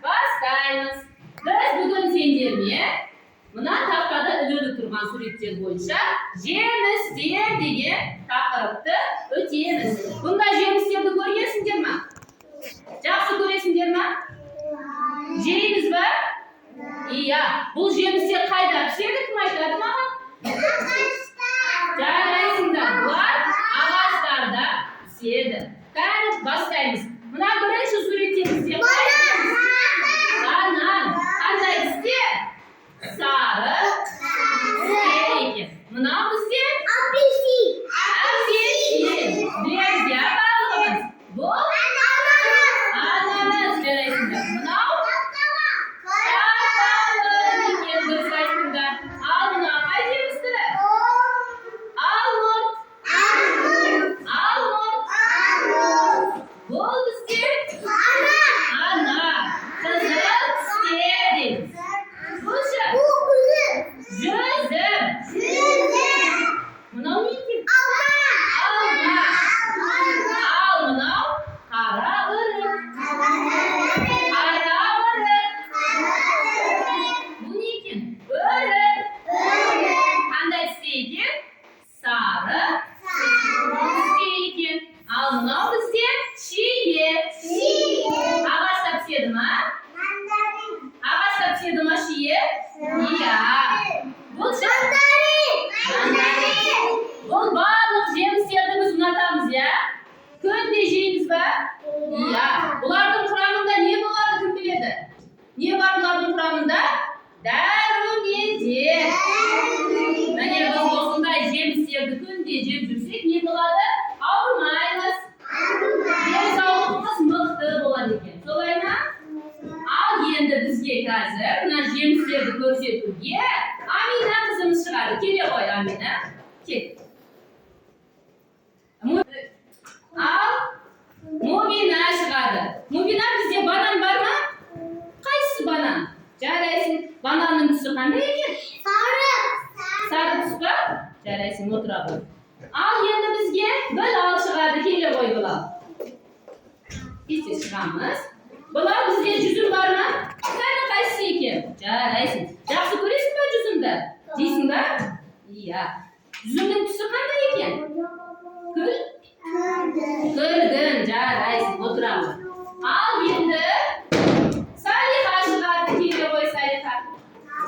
Бастаймыз. Біз бүгін сендермен мына тақтада ілулі тұрған суреттер бойынша жемістер деген тақырыпты өтеміз. Бұндай жемістерді көргенсіңдер ма? Жақсы көресіңдер ма? Жейміз ба? Иә. Бұл жемістер қайда піседі, кім айтады маған? Жарайсыңдар, бұлар ағаштарда піседі. Кәні, бастаймыз. Мына бірінші суретте бізде қай жеміс? Банан. Қандай түсте? Сары түсте екен. Мынау бізде апельсин. Білеміз, иә, барлығымыз. Бұл ананас, жарайсыңдар. Мынау шабалы екен, дұрыс айттыңдар. Ал мынау қай жеміс түрі? Алмұрт. Алмұрт. Бұл бізде анар. Қызыл түсте дейміз. Бұл ше? Жүзім. Мынау не екен? Алма. Ал мынау қара өрік. Қара өрік. Бұл не екен? Өрік. Қандай түсте екен? Сары түсте екен. Ал мынау бізде шие. Ағашта піседі ма? Ағашта піседі ма шие? Иә. Бұл ше? Бұл барлық жемістерді біз ұнатамыз, иә? Күнде жейміз ба? Иә. Бұлардың құрамында не болады, кім біледі? Не бар бұлардың құрамында? Дәрумендер. Міне, біз осындай жемістерді күнде жеп жүрсек, не болады? Ауырмаймыз. Денсаулығымыз мықты болады екен. Солай ма? Ал енді бізге қазір мына жемістерді көрсетуге Амина қызымыз шығады. Келе ғой, Амина. Кел. Ал Мубина шығады. Мубина, бізде банан бар ма? Қайсысы банан? Жарайсың. Бананның түсі қандай екен? Сары түс па? Жарайсың, отыра ғой. Ал енді бізге Білал шығады. Келе ғой, Білал. Тез шығамыз. Білал, бізде жүзім бар ма? Кәні, қайсысы екен? Жарайсың. Жақсы көресің ба жүзімді? Жейсің ба? Иә. Жүзімнің түсі қандай екен? Күл? Күлгін, жарайсың, отыра ғой. Ал енді Салиха шығады. Келе ғой, Салиха.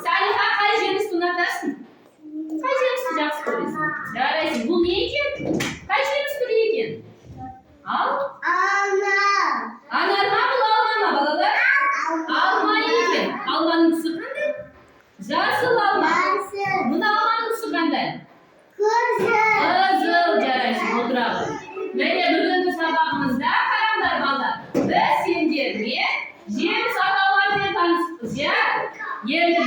Салиха, қай жемісті ұнатасың? Қай жемісті жақсы көресің? Жарайсың. Бұл не екен? Қай жеміс түрі екен? Ал? Анар ма бұл, алма ма, балалар? Алма екен. Алманың түсі қандай? Жасыл алма. Мына алманың түсі қандай? Қызыл, жарайсың, отыра ғой. Міне, бүгінгі сабағымызда, қараңдар, балалар, біз сендермен жеміс атауларымен таныстық, иә? Енді